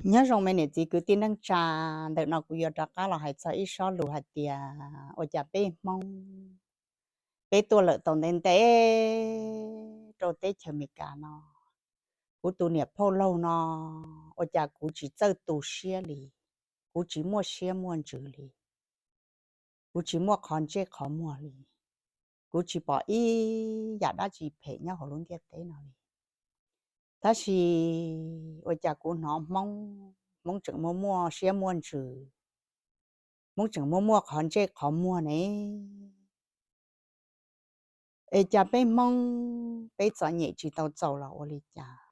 Nyob zoo me niam txiv kwv tij neej tsa, ntawm no kuv yuav rov qab los hais txog ib sob lus hais tias ua cas peb Hmoob, peb tuaj lawm tau ntev ntev rau teb chaws Amelikas no, kuv tus niam phauj laug no, ua cas kuv tsis txawj tu siab li, kuv tsis muaj siab muaj ntsws li, kuv tsis muaj qhov ntsej qhov muag li, kuv tsis pom ib yam dab tsi phem nyob hauv lub ntiaj teb no li. Tab sis ua cas kuv hnov Hmoob, Hmoob tseem muaj muaj siab muaj ntsws, Hmoob tseem muaj muaj qhov ntsej qhov muag ne. Es cas peb Hmoob peb txom nyem tsis tau txaus los ua li cas?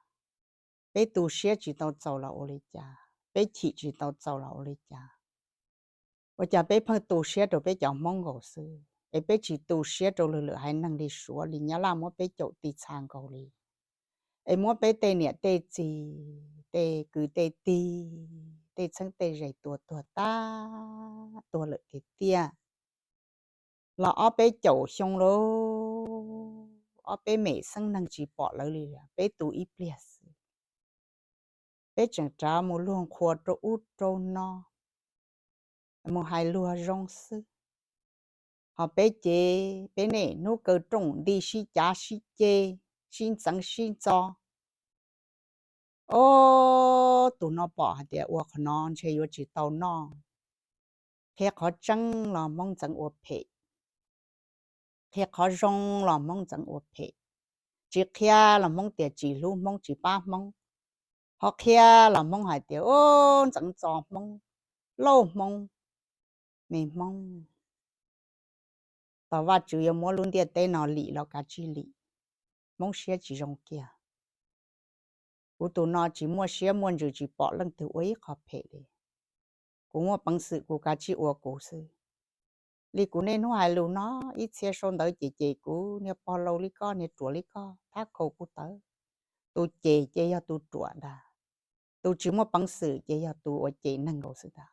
Peb tu siab tsis tau txaus los ua li cas? Peb chim tsis tau txaus los ua li cas? Ua cas peb pheej tu siab rau peb cov Hmoob nkaus xwb, es peb tsis tu siab rau lwm lwm haiv neeg li Suav li Nyab Laj muab peb caum ti txha nkaus li, es muab peb tej niam tej txiv, tej kwv tej tij, tej txheeb tej ze tua tuag tag, tuag lawm tiag tiag. Los ob peb caum xyoo lauj, ob peb mem xeeb neeg tsis pom lawv li, peb tu ib pliag xwb. Peb tseem rov mus luag qhuas rau ub rau no, mus hais luag zoo xwb. Ho peb ces peb niaj hnub kaw rooj nti sib cav sib ceg, sib ntxeev sib ntxo. Ob tug no pom hais tias ua qhov no ntshe yuav tsis tau noj. Qhia qhov tseeb los Hmoob ntxeev ua phem, qhia qhov zoo los Hmoob ntxeev ua phem. Tsis qhia los Hmoob tias tsis hlub Hmoob tsis pab Hmoob, ho qhia los Hmoob hais tias ub ntxeev txo Hmoob, lauj Hmoob, me Hmoob. Tos Vajtswv yuav muab lub ntiaj teb no lim los kav tsij lim, Hmoob siab tsis zoo kiag. Kuv tus no tsis muaj siab muaj ntsws tsis pom leej twg ua ib qho phem li. Kuv muaj peev xwm kuv kav tsij ua kuv xwb. Li kuv niaj hnub hais lus no, ib txhia sau ntawv cem cem kuv, niag pog laus li koj, niag ruam li koj, thab khau kuv tawv. Tus cem ces yog tus ruam ntag, tus tsis muaj peev xwm ces yog tus uas cem neeg nkaus xwb ntag.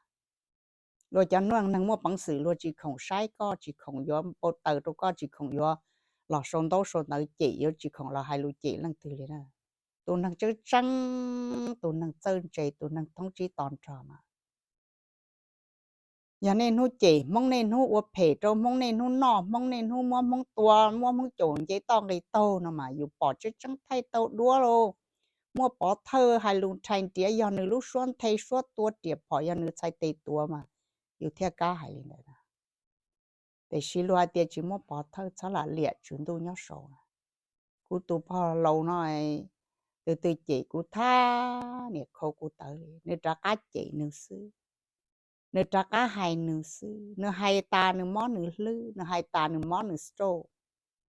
Luag cov neeg muaj peev xwm luag tsis khoom saib koj, tsis khoom yuav npau taws rau koj, tsis khoom yuav los sau ntaub sau ntawv cem, yuav tsis khoom los hais lus cem leej twg li na. Tus neeg tseeb tseeb, tus neeg txawj ntse, tus neeg thoob tsib to nrog mas yog niaj hnub cem Hmoob, niaj hnub ua phem rau Hmoob, niaj hnub noj Hmoob, niaj hnub muab Hmoob tua, muab Hmoob caum nce toj nqis taug no mas yus pom tseeb tseeb thaij tau duab lauj. Muaj pov thawj hais lus rhais nriav yog nws lub suab nthe suab tua riam phom yog nws txhais tes tua mas yus thiaj kam hais li ntawd. Tiam sis luag hais tias tsis muaj pov thawj txhob lam liam tswv ntuj nyob saud. Kuv tus pog laus no, tus twg cem kuv thab niam khau kuv tawv li, nws rov qab cem nws xwb, nws rov qab hais nws xwb, nws hais tas nws mob nws hlwb, nws hais tas nws mob nws stroke,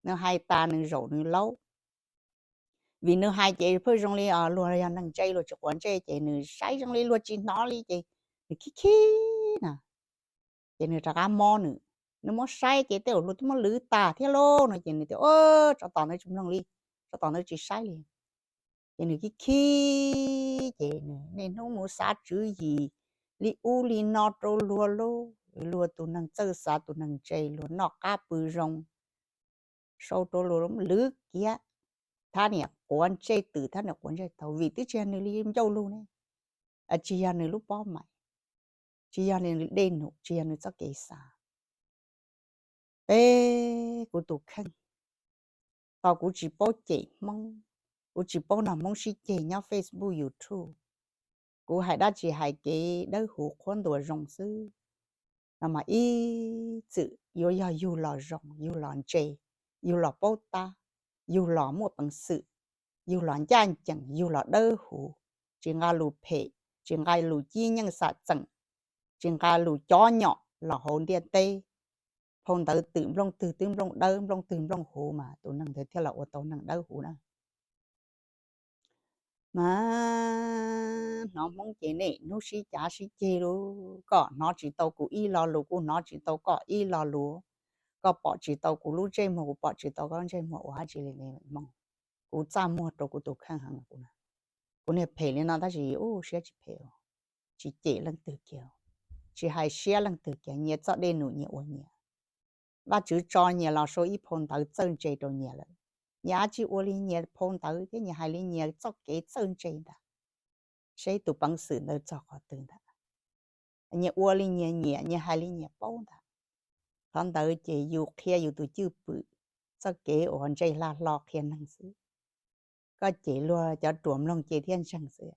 nws hais tas nws zaum nws laub. Vim nws hais ces pheej zoo li luag yog neeg ntse luag tsis quav ntsej ces nws saib zoo li luag tsis hnov li ces nws khib khib na. Ces nws rov qab mob nws, nws muab saib ces tej zaum luag twb muab lwv tas thiab lauj no ces nws tias, tsov tom ntawd tsis mloog li, tsov tom ntawd tsis saib li. Ces nws khib khib ces nws niaj hnub mus xav tswv yim li ub li no rau luag lauj, luag tus neeg txawj xav tus neeg ntse luag noj qab pw zoo, sau rau luag lwv kiag, thab niam quav ntsej twm thab niam quav ntsej taug vim twb tsis yog nws li ncauj lug ne, tsis yog nws lub pob maim, tsis yog nws dej num, tsis yog nws txoj kev xav. Peb kuv tus kheej, tos kuv tsis paub cem Hmoob, kuv tsis paub nrog Hmoob sib ceg nyob Facebook YouTube, kuv hais dab tsi hais kev dawb huv qhuab ntuas zoo xwb no mas ib txwm yuav yog yug los zoo, yug los ntse, yug los paub tab, yug los muaj peev xwm, yug los ncaj ncees, yug los dawb huv, tsis nqa lus phem, tsis nqa lus cib nyeej xam txeem, tsis nqa lus cov nyom los hauv ntiaj teb. Phau ntawv twm nplooj twg twb nplooj dawb, nplooj twg nplooj huv mas tus neeg ntawd thiaj los ua tau neeg dawb huv na. Mas hnov Hmoob ces niaj hnub sib cav sib ceg lauj, koj hnov tsis tau kuv ib lo lus, kuv hnov tsis tau koj ib lo lus, koj pom tsis tau kuv lub ntsej muag, kuv pom tsis tau koj lub ntsej muag, ua dab tsi li Hmoob? Kuv txaj muag rau kuv tus kheej heev. Kuv niag phem li no tab sis ua siab tsis phem, tsis cem leej twg kiag, tsis hais siab leej twg kiag, nyias txoj dej num nyias ua nyias. Vajtswv tso nyias los sau ib phau ntawv txawj ntse rau nyias lawm, nyias dab tsi ua li nyias phau ntawv thiab nyias hais li nyias txoj kev txawj ntse ntag. Seb tus peev xwm ntawd txog qhov twg ntag. Nyias ua li nyias nyiam, nyias hais li nyias paub ntag. Qhov ntawd ces yus qhia yus tus cwj pwm, txoj kev uas ntse hla hlo qhia neeg xwb. Koj cem luag cov ruam mloog ces thiaj ntseeg xwb.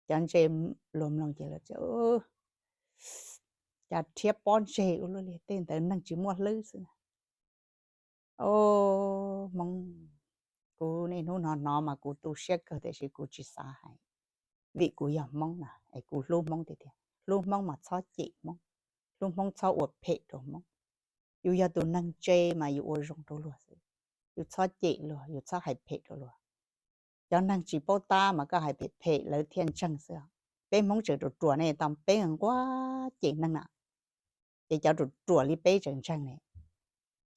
Cov ntse luag mloog ces lawv tias, cas rhiab pob ntseg ua luaj li, tej ntawd neeg tsis muaj hlwb xwb. Os, Hmoob, kuv niaj hnub hnov hnov mas kuv tu siab kawg tiam sis kuv tsis xav hais, vim kuv yog Hmoob na es kuv hlub Hmoob tiag tiag. Hlub Hmoob mas txhob cem Hmoob, hlub Hmoob txhob ua phem rau Hmoob. Yus yog tus neeg ntse mas yus ua zoo rau luag xwb, yus txhob cem luag, yus txhob hais phem rau luag. Cov neeg tsis paub tab mas koj hais phem phem lawv thiaj ntseeg xwb. Peb Hmoob tseem ruam ruam ne, tau peb nquag cem neeg na, ces cov ruam ruam li peb tseem ntseeg ne.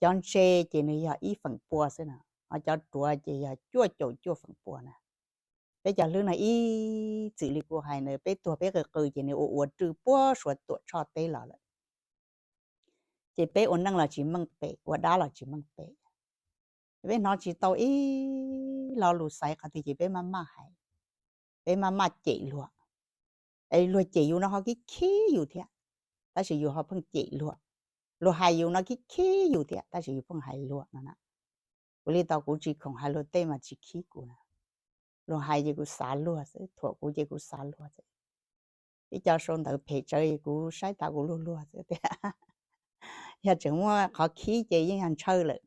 Cov ntse ces nws yog ib feem pua xwb na, ho cov ruam ces yog cuaj caum cuaj feem pua na. Peb cov hlwb no ib txwm li kuv hais na, peb tuag peb qw qw ces nws ua ua rwj puag Suav Tuam Tshoj teb los lawm. Ces peb ua neej los tsis meej pem, ua dab los tsis meej pem. Peb hnov tsis tau ib lo lus xaiv qhov twg ces peb maj maj hais, peb maj maj cem luag. Es luag cem yus no ho khib khib yus thiab, tab sis yus ho pheej cem luag. Luag hais yus no khib khib yus thiab tab sis yus pheej hais luag no na. Kuv li tau kuv tsis khoom hais luag tej mas tsis khib kuv na. Luag hais ces kuv xav luag xwb, thuam kuv ces kuv xav luag xwb. Ib co sau ntawv phem tsawv kuv saib tas kuv luag luag xwb tias, yog tseem muaj qhov khib ces yeej yog ntshaw lawm,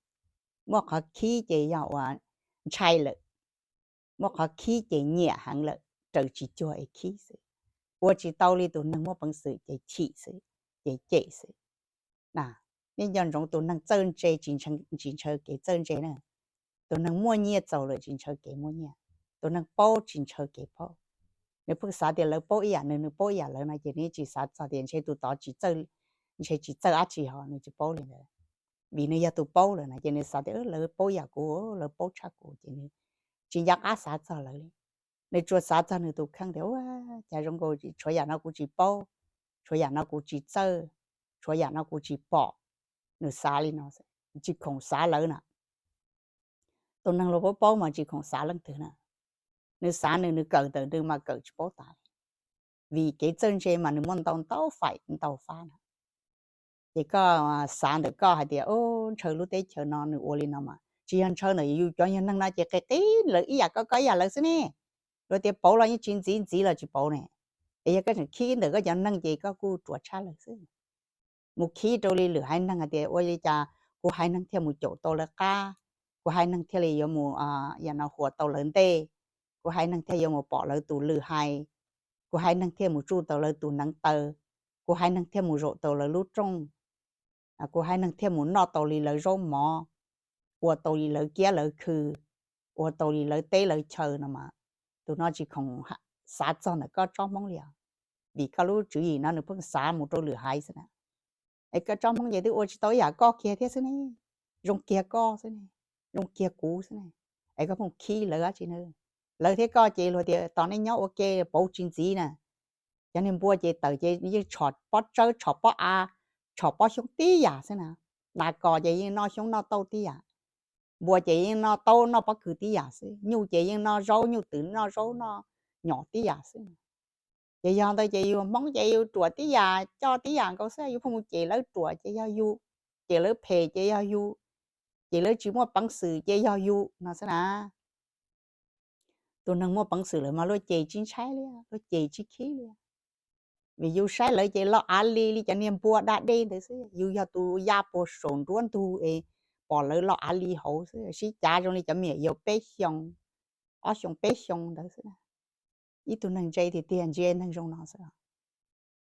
muaj qhov khib ces yog uas ntshai lawm, muaj qhov khib ces nyiam heev lawm, raws tsis cuag es khib xwb. Ua tsis tau li tus neeg muaj peev xwm ces chim xwb, ces cem xwb. Nej nco ntsoov tus neeg txawj ntse tsis ntshaw kev txawj ntse na, tus neeg muaj nyiaj txaus lawm tsis ntshaw kev muaj nyiaj, tus neeg paub tsis ntshaw kev paub. Nws pheej xav tias lawv paub ib yam nws, nws paub ib yam lawv no ces nws tsis xav txog tias ntshe tus tod tsis txawj, ntshe tsis txawj dab tsi ho nws tsis paub li ntawd. Vim nws yog tus paub lawm na ces nws xav tias lawv paub ib yam kuv, lawv paub tshaj kuv ces nws tsis nco qab xav txog lawv li. Nws tsuas xav txog nws tus kheej tias, ua cas zoo nkaus tshuav yam no kuv tsis paub, tshuav yam no kuv tsis txawj, tshuav yam no kuv tsis pom. Nws xav li no, tsis khoom xav lawv na. Tus neeg luag paub paub mas tsis khoom xav leej twg na. Nws xav nws, nws kawm ntawm nws mas kawm tsis paub tas. Vim kev txawj ntse mas nws muaj ntau ntau faim ntau fab na. Ces koj xav ntawm koj hais tias, o, ntshaw lub teb chaws no nws ua li no mas tsis yog ntshaw ntawm yus cov yog neeg no ces qis qis lawv ib yam koj koj ib yam lawv xwb ne. Luag tias pauv los yeej tsis ntxiv, ntxiv los tsis pauv ne. Es yog koj tseem khib ntawm koj cov neeg ces koj kuj ruam tshaj lawv xwb. Mus khib rau li lwm haiv neeg hais tias ua li cas kuv haiv neeg thiaj mus caum tau lawv qab, kuv haiv neeg thiaj li yuav mus, yam no huas tau lawv ntej, kuv haiv neeg thiaj yuav mus pom lawv tus lwm haiv, kuv haiv neeg thiaj mus tsuj tau lawv tus neev taw, kuv haiv neeg thiaj mus zaum tau lawv lub rooj, kuv haiv neeg thiaj mus noj tau li lawv zaub mov, ua tau li lawv kiab lawv khw, ua tau li lawv teb lawv chaw no mas, tus no tsis khoom xav txog ntawm koj tsob Hmoob li os. Vim koj lub tswv yim no nws pheej xav mus rau lwm haiv xwb na. Es koj tsob Hmoob ces twb ua tsis tau ib yam koj kiag thiab xwb ne, zoo kiag koj xwb ne, zoo kiag kuv xwb ne. Es koj pheej khib lawv dab tsi na? Lawv thiab koj ces luag tias tos nej nyob ua ke pauv tsis ntxiv na. Cov niag npua ces tawm ces yeej tshom pob tsawb, tshom pob av, tshom pob xyoob tib yam xwb na. Nas kos ces yeej noj xyoob noj tauj tib yam, npua ces yeej noj taub noj pob kws tib yam xwb, nyuj ces yeej noj zaub nyuj twm noj zaub noj nyom tib yam xwb. Ces yog ntawd ces yus Hmoob ces yus ruam tib yam coj tib yam nkaus xwb, yus pheej mus cem lawv ruam ces yog yus, cem lawv phem ces yog yus, cem lawv tsis muaj peev xwm ces yog yus no xwb na. Tus neeg muaj peev xwm lawm mas luag cem tsis ntshai li, luag cem tsis khib li. Vim yus saib lawv ces loj av li li cov niag npua da dej ntawd xwb, yus yog tus ya puag saum nruab ntug es pom lawv loj av li hauv xwb, sib cav zoo li cov me nyuam yaus peb xyoo, ob xyoo peb xyoo ntawd xwb. Ib tug neeg ntse tiag tiag ntsia neeg zoo no xwb.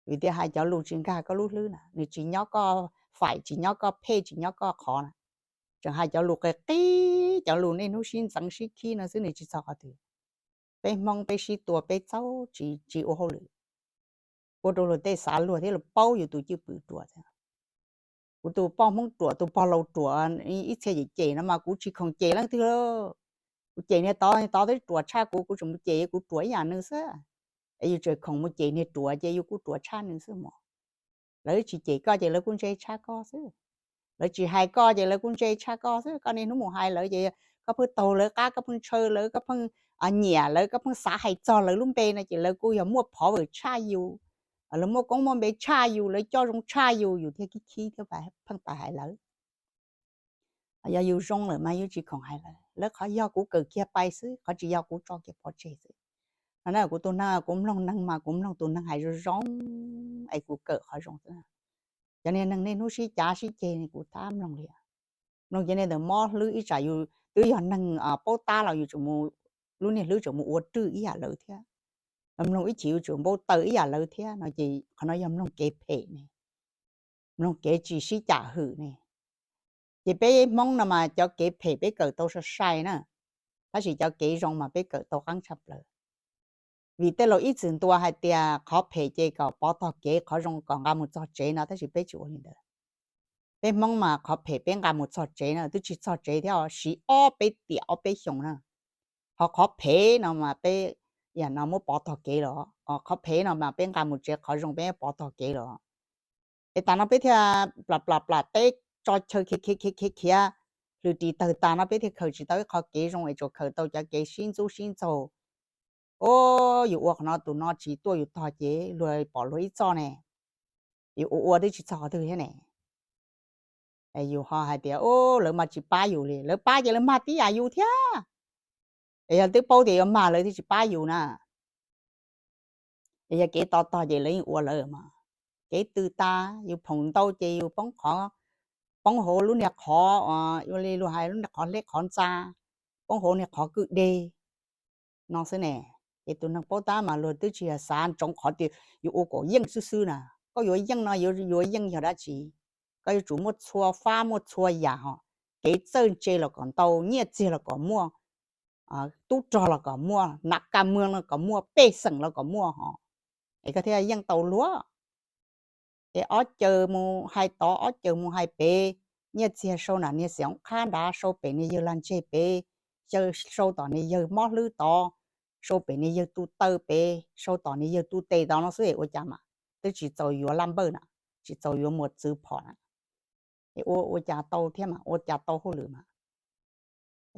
Vim tias hais cov lus tsis nkag koj lub hlwb na, nws tsis nyob koj faim, tsis nyob koj phej, tsis nyob koj qhov na. Tseem hais cov lus qis qis, cov lus niaj hnub sib ntxeev sib khib no xwb, nws tsis txog qhov twg. Peb Hmoob peb sib tua peb txaus tsis ua hauj lwm, ua rau luag tej xav luag thiab luag paub yus tus cwj pwm ruam. Kuv tus poj Hmoob ruam, tus pog laus ruam, ib txhia cem cem no mas kuv tsis khoom cem leej twg. Kuv cem niag tod, tod twb ruam tshaj kuv, kuv tseem mus cem kuv ruam ib yam nws xwb. Es yus tseem khoom mus cem niag ruam ces yus kuj ruam tshaj nws xwb mog. Lawv tsis cem koj ces lawv kuj ntse tshaj koj xwb. Lawv tsis hais koj ces lawv kuj ntse tshaj koj xwb. Koj niaj hnub mus hais lawv ces koj pheej taug lawv qab, koj pheej ntshaw lawv, koj pheej nyiam lawv, koj pheej xav hais txog lawv lub npe no ces lawv kuj yog muaj power tshaj yus, lawv muaj koob muaj npe tshaj yus, lawv coj zoo tshaj yus, yus thiaj khib khib thiab pheej pais hais lawv. Yog yus zoo lawm mas yus tsis khoom hais lawv, lawv qhov yog kuv kawm kiag pais xwb, qhov tsis yog kuv tso kiag pov tseg xwb. No na kuv tus neeg, kuv mloog neeg mas kuv mloog tus neeg hais zoo zoo es kuv kawm qhov zoo xwb. Cov niag neeg niaj hnub sib cav sib ceg kuv tab mloog li. Mloog cov niag ntawd mob hlwb, ib tsam yus twb yog neeg paub tab los yus tseem mus, lub niag hlwb tseem mus ua rwj ib yam lawv thiab. Mloog ib chim yus tseem npau taws ib yam lawv thiab no ces qhov no yog mloog kev phem ne, mloog kev tsis sib cam hwm ne. Ces peb Hmoob no mas cov kev phem peb kawm tau sai sai na, tab sis cov kev zoo mas peb kawm tau qeeb tshaj plaws. Vim tej laus ib txwm ntuas hais tias qhov phem ces kom pov tog kev, qhov zoo kom nqa mus txog tsev no, tab sis peb tsis ua li ntawd. Peb Hmoob mas qhov phem peb nqa mus txog tsev na, twb tsis txog tsev thiab, siv ob peb tiam ob peb xyoos na. Ho qhov phem no mas peb, yam no muab pov tog kev los, qhov phem no mas peb nqa mus tsev, qhov zoo peb pov tog kev los. Es tas no peb thiaj plam plam plam teb tso chaw khiav khiav khiav khiav, hlwm ris tawg tas no peb thiaj khaws tsis tau ib qho kev zoo es tsuas khaws tau cov kev sib ntxub sib ntxaug. O, yus ua qhov no tus no tsis tuaj yus tog ces luag pom luag ib txoj ne, yus ua ua twb tsis txog qhov twg thiab ne. Yus ho hais tias, o, lawv mas tsis pab yus li, lawv pab ces lawv mag tib yam yus thiab. Es yog twb paub tias yuav mag lawv thiaj tsis pab yus na. Es yog kev to tog ces lawv yeej ua lawv mas. Kev tw tas, yus phoom ntau ces yus poob qhov, poob hauv lub niag qhov, ua li luag hais lub niag qhov hleb qhov ntxa, poob hauv niag qhov kwj deg no xwb ne. Ces tus neeg paub tab mas luag twb tsis yog xav ntsoov qhov tias yuav ua kom yeej xwb xwb na. Koj yuav yeej no yuav yeej yog dab tsi? Koj yuav tsum muaj txhua fab muaj txhua yam hos, kev txawj ntse los kom ntau, nyiaj txiag los kom muaj, tub rog los kom muaj, nam kas muag los kom muaj, pej xeem los kom muaj hos, es koj thiaj yeej tau luag. Es ob caws mus hais tod, ob caws mus hais pem, nyiaj txiag sau nram niag xim oob qhab nrad, sau pem niag yawg lag ntseg pem, sau tom niag yawg mob hlwb tod, sau pem niag yawg tu taw pem, sau tom niag yawg tu tes tod no xwb es ua cas mas twb tsis txaus yuav laj npawj na, tsis txaus yuav muas txwv phom na. Es ua ua cas tau thiab mas, ua cas tau hauj lwm mas.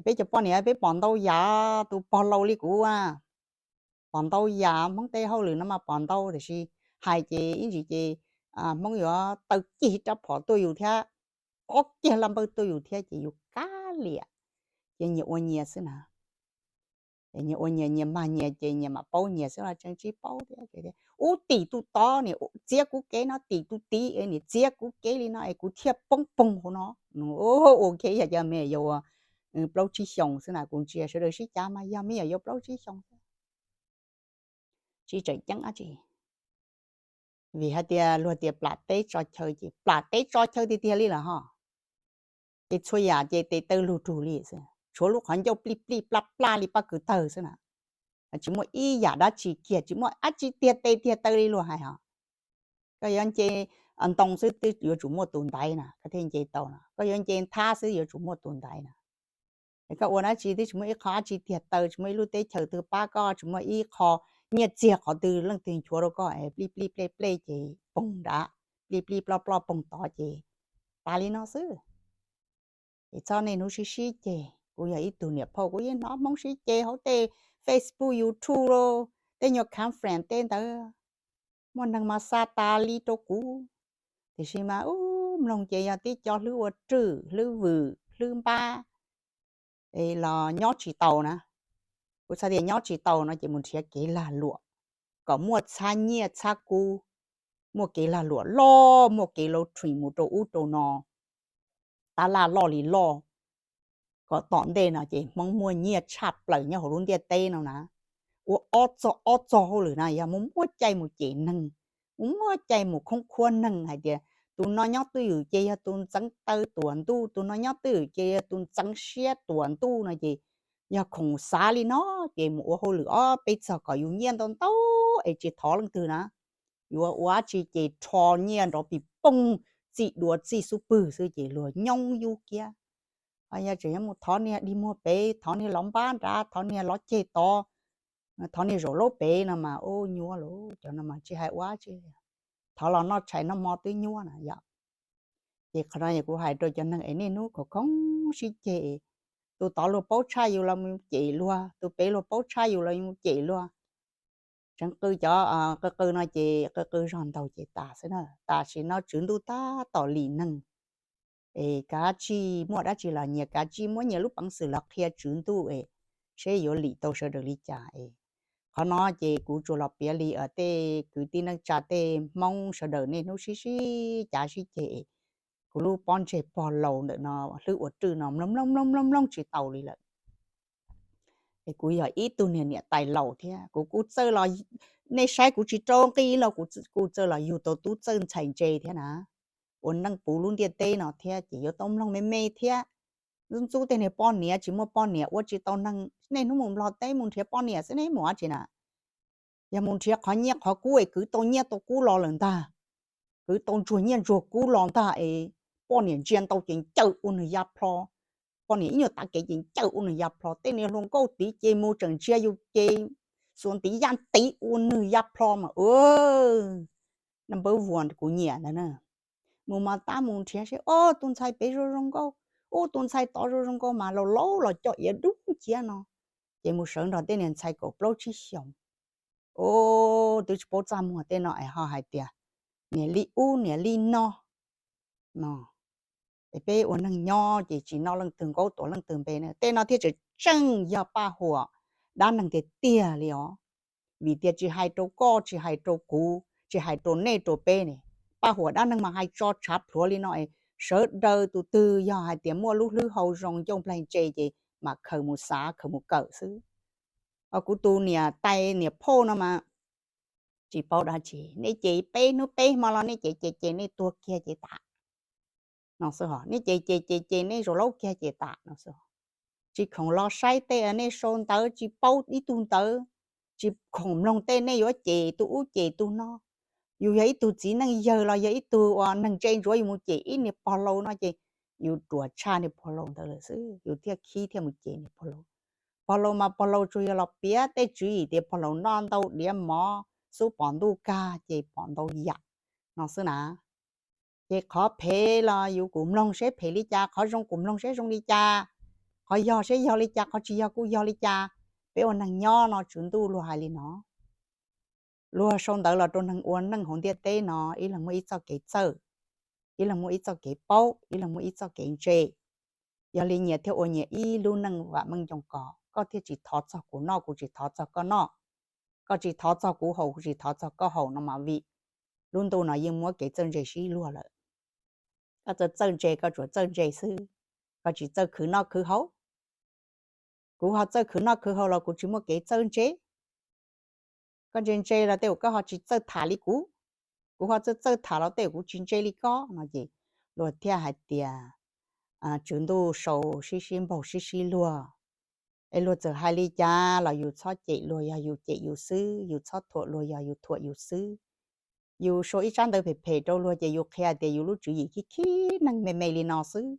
Peb cov poj niam peb pom ntau yam, tus pog laus li kuv a, pom ntau yam. Hmoob tej hauj lwm no mas pom ntau, tiam sis hais ces ib ntsis ces Hmoob yuav taw kiag rab phom tuaj yus thiab, ob kiag laj npawj tuaj yus thiab ces yus kab liam, ces nyias ua nyias xwb na. Nyias ua nyias, nyias mag nyias ces nyias mam paub nyias xwb los tseem tsis paub thiab. Ub, tim tus tod nim txiav kuv kev no, tim tus tid nim txiav kuv kev li no es kuv thiaj poob poog hauv no. Ua ke yog cov me nyuam yaus plaub tsib xyoos xwb na, kuv ntsia sawv daws sib cav mas yog me nyuam yaus plaub tsib xyoos xwb, tsis tseem ceeb dab tsi. Vim hais tias luag tias plam teb tso chaw ces plam teb tso chaw tiag tiag li lawm ho. Ces txhua yam ces tes taw lug rug li xwb, tshuav lub qhov ncauj plij plij plaj plaj li paj kws tawg xwb na. Tsis muaj ib yam dab tsi kiag, tsis muaj dab tsi tiag tes tiag taw li luag hais hos. Koj yuav nce ntoo xwb twb yuav tsum muaj tus ntaiv na koj thiaj nce tau na, koj yuav nce nthab xwb yuav tsum muaj tus ntaiv na. Es koj ua dab tsi twb tsis muaj ib qho dab tsi tiag taw, tsis muaj ib lub teb chaws twg pab koj, tsis muaj ib qho nyiaj txiag qhov twg leej twg nchuav rau koj es plij plij plej plej ces poog nrad, plij plij ploj ploj poog tod ces tas li no xwb. Es txhob niaj hnub sib sib ceg. Kuv yog ib tug niam phauj kuv yeej hnov Hmoob sib ceg hauv tej Facebook, YouTube, tej nyuag conference tej ntawd, muaj neeg mas xa tas li rau kuv. Tiam sis mas ub, mloog ces yog tib co hlwb ua rwj, hlwb vwm, hlwb npab los nyob tsis tau na. Kuv xav tias nyob tsis tau no ces mus nrhiav kev lag luam kom muaj txhab nyiaj txhab kub, muaj kev lag luam loj, muaj kev laus rhim mus rau ub rau no, tab laj loj li loj, kom tom ntej no ces Hmoob muaj nyiaj tshaj plaws nyob hauv lub ntiaj teb no na. Ua ob txog ob txog hauj lwm na yog mus muaj cai mus cem neeg, mus muaj cai mus khoob khuab neeg hais tias tus no nyob twj ywm ces yog tus ntxeev taw tuam ntuj, tus no nyob twj ywm ces yog tus ntxeev siab tuam ntuj no ces yog khoom xav li no ces mus ua hauj lwm ob peb txog kom yus nyiaj ntau ntau es tsis thov leej twg na. Yuav ua dab tsi ces rho nyiaj nrov pis poog, txij duav txij xub pwg xwb ces luag nyoob yub kiab. Ho yog tseem yuav mus thov niag dig muag pem, thov niag lov npab nrad, thov niag lov ceg tod, thov niag zaum laub pem no mas ub nyuaj lauj, cov no mas tsis hais ua dab tsi li. Thov los noj tshais noj hmo twb nyuaj na yom. Ces qhov no kuv hais rau cov neeg es niaj hnub khoom khoom sib ceg, Tus tod luag paub tshaj yus los mus cem luag, tus pem luag paub tshaj yus los mus cem luag. Tseev qw cov qw qw no ces qw qw zog ntaug ces tas xwb na. Tam sim no Tswv Ntuj tab tom lim neeg es kav tsij muaj dab tsi los nyias kav tsij muab nyias lub peev xwm los qhia Tswv Ntuj es seb yuav lim tau sawv daws li cas es. Qhov no ces kuv tsuas los piav li tej kwv tij neej tsa tej Hmoob sawv daws niaj hnub sib sib cav sib ceg es kuv lub pob ntseg pog laus ntawm no hlwb ua rwj no mloog mloog mloog mloog mloog tsis tau li lawm. Es kuv yog ib tug niag niam tais laus thiab kuv kuj txawj los, nej saib kuv tsis rau nqi los kuv kuj txawj los yug tau tub txawj ntxhais ntse thiab na. Ua neej puv lub ntiaj teb no thiab ces yuav tau mloog me me thiab. Ntxub ntxub tej niag poj niam tsis muaj poj niam ua tsis tau neeg, niaj hnub mus Nplog teb mus nrhiav poj niam xwb ne mus dab tsi na. Yog mus nrhiav qhov nyiaj qhov kub es kwv tau nyiaj tau kub los lawm ntag, kwv tau ntsuag nyiaj ntsuag kub los ntag es poj niam ntsia ntau ces ncawm ua nws ya plho, poj niam ib nyuag tav kev ces ncawm ua nws ya plho, tej niag hluas nkauj tid ces mus tseem ntsia yus ces xuas ntiv ya ntiv ua nws ya plho mas. Npawb vuas kuv nyiam ntawd na. Mus mas tab mus nrhiav seb, o, tus ntxhais pem zoo zoo nkauj, ub, tus ntxhais tod zoo zoo nkauj mas laus laus los coj iav dub nciab no. Ces mus sawv nrog tej niag ntxhais kaum plaub tsib xyoos. O, twb tsis paub txaj muag tej no es ho hais tias niam li ub niam li no no. Es peb ua neeg nyob ces tsis noj leej twg nkaub tuav leej twg npe na. Tej no thiaj tseem tseem yog paj huam dab neeg tiag tiag li os. Vim tias tsis hais rau koj, tsis hais rau kuv, tsis hais rau nej rau peb ne, paj huam dab neeg mas hais tso tshav plhuav li no es sawv daws tus twg yog hais tias muaj lub hlwb hau zoo ncauj nplaig ntse ces mam khaws mus xav khaws mus kawm xwb. Kuv tus niam tais niam phauj no mas tsis paub dab tsi, nej ces peb hnub peb hmo los nej ces ces ces nej tuag kiag ces tas no xwb os, nej ces ces ces ces nej zaum laub kiag ces tas no xwb. Tsis khoom los saib tej nej sau ntawv tsis paub ib tug ntawv, tsis khoom mloog tej nej yuav ces tus ub ces tus no. Yus yog ib tug txiv neej yawg los yog ib tug uas neeg ntse ntsuav yus mus ces ib niag pog laus no ces yus ruam tshaj niag pog laus ntawd lawm xwb yus thiaj khib thiaj mus ces niag pog laus. Pog laus mas pog laus tsuas yog los piav tej tswv yim tias pog laus noj ntau diav mov xub pom ntuj kag ces pom ntau yam no xwb na. Ces qhov phem los yus kuj mloog seb phem li cas, qhov zoo kuj mloog seb zoo li cas, qhov yog seb yog li cas, qhov tsis yog kuj yog li cas. Peb ua neeg nyob no Tswv Ntuj luag hais li no. Luag sau ntawv los rau neeg ua neej hauv ntiaj teb no ib leeg muaj ib txoj kev txawj, ib leeg muaj ib txoj kev paub, ib leeg muaj ib txoj kev ntse. Yog li nyias thiaj ua nyias ib lub neej vam meej ncoos kos, koj thiaj tsis thov txog kuv noj, kuv tsis thov txog koj noj, koj tsis thov txog kuv haus, kuv tsis thov txog koj haus no mas vim lub ntuj no yeej muab kev txawj ntse sib luag lawm. Koj txawj txawj ntse koj tsuas txawj ntse xwb, koj tsis txawj khwv noj khwv haus. Kuv ho txawj khwv noj khwv haus los kuv tsis muaj kev txawj ntse. Koj ntse ntse los tej zaum koj ho tsis txawj tham li kuv, kuv ho txawj txawj tham los tej zaum kuv tsis ntse li koj no ces luag thiaj hais tias Tswv Ntuj sau sib sib npaug sib sib luag. Es luag txawm hais li cas los yus txhob cem luag, yog yus cem yus xwb, yus txhob thuam luag, yog yus thuam yus xwb. Yus sau ib tsab ntawv phem phem rau luag ces yus qhia tias yus lub tswv yim khib khib neeg me me li no xwb.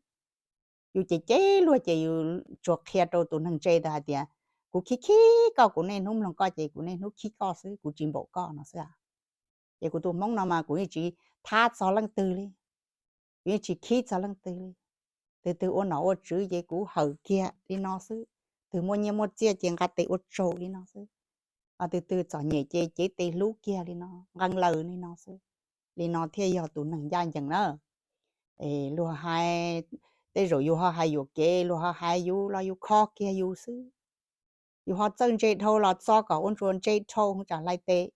Yus cem cem luag ces yus tsuas qhia rau tus neeg ntse ntawd hais tias kuv khib khib koj, kuv niaj hnub mloog koj ces kuv niaj hnub khib koj xwb, kuv tsis npaum koj no xwb. Ces kuv tus Hmoob no mas kuv yeej tsis thab txog leej twg li, kuv yeej tsis khib txog leej twg li. Tus twg ua nom ua tswv ces kuv hawm kiag li no xwb, tus twg muaj nyiaj muaj txiaj ces nqa tes ua tsaug li no xwb, tus twg txom nyem ces cev tes hlub kiag li no, nqee laws li no xwb. Li no thiaj yog tus neeg ncaj ncees na. Luag hais, tej zaum yus ho hais yuam kev, luag ho hais yus los yus kho kiag yus xwb. Yus ho txawj ntse dhau los txo kom ua ntsuas ntse dhau tsam hlais tes,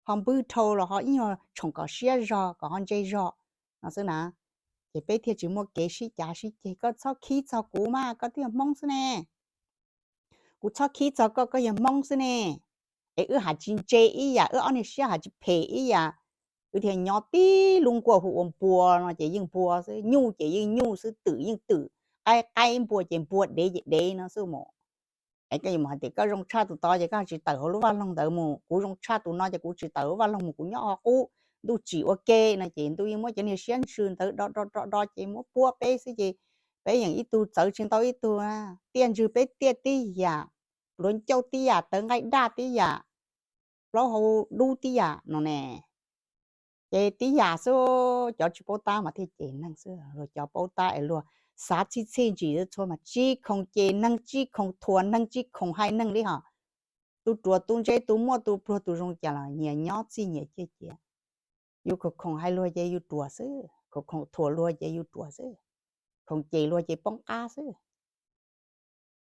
ho npwb dhau los ho ib nyuag tshoom kom siab zog kom ho ntse zog no xwb na. Ces peb thiaj tsis muaj kev sib cav sib ceg. Koj txhob khib txog kuv mas, koj twb yog Hmoob xwb ne. Kuv txhob khib txog koj, koj yog Hmoob xwb ne. Es wb hais tsis ntse ib yam, wb ob niag siab hais tsis phem ib yam, wb thiaj nyob tib lub nkuaj hu ua npua no ces yeej npua xwb, nyuj ces yeej nyuj xwb, twm yeej twm, qaib qaib, npua ces npua, dev ces dev no xwb mus. Es koj yuav mus hais tias koj zoo tshaj tus tod ces koj tsis tawm hauv lub vaj loog ntawd mus, kuv zoo tshaj tus no ces kuv tsis tawm hauv vaj loog mus, kuv nyob qhov qub, ntuj tsim ua ke no ces ntuj yeej muab cov niag siab ntsws ntawd do do do do ces muab puab peb xwb ces peb yeem ib tug txawv tsis ntau ib tug, tiaj ntsws peb tiaj tib yam, pluav ncauj tib yam, tawv nqaij daj tib yam, plaub hau dub tib yam no ne. Ces tib yam xwb, cov tsis paub tab mas thiaj cem neeg xwb, luag cov paub tab es luag xav txhij txhij ntsim txhua mas tsis khoom cem neeg, tsis khoom thuam neeg, tsis khoom hais neeg li hos. Tus ruam tus ntse, tus muaj tus pluag, tus zoo cas los nyias nyob txij nyias ciaj ciav. Yus khoom khoom hais luag ces yus ruam xwb, khoom khoom thuam luag ces yus ruam xwb, khoom cem luag ces poob qab xwb,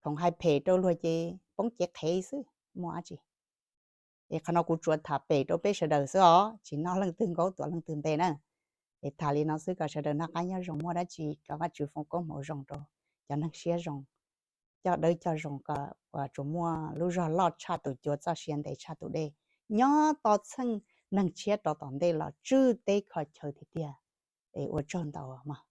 khoom hais phem rau luag ces poob cev qhev xwb, muaj dab tsi. Es qhov no kuv tsuas tham pem rau peb sawv daws xwb os, tsis noj leej twg nkaub tuav leej twg npe na. Es tham li no xwb kom sawv daws noj qab nyob zoo, muaj dab tsi kom Vajtswv foom koob hmoov zoo rau cov neeg siab zoo, coj dawb coj zoo kom uas tsuas muaj lub zog loj tshaj tus cua, txoj sia ntev tshaj tus dej, nyob tau txheej neeg tshiab rov tom ntej los tswj teb kho chaw tiag tiag. Es ua tsaug ntau mog.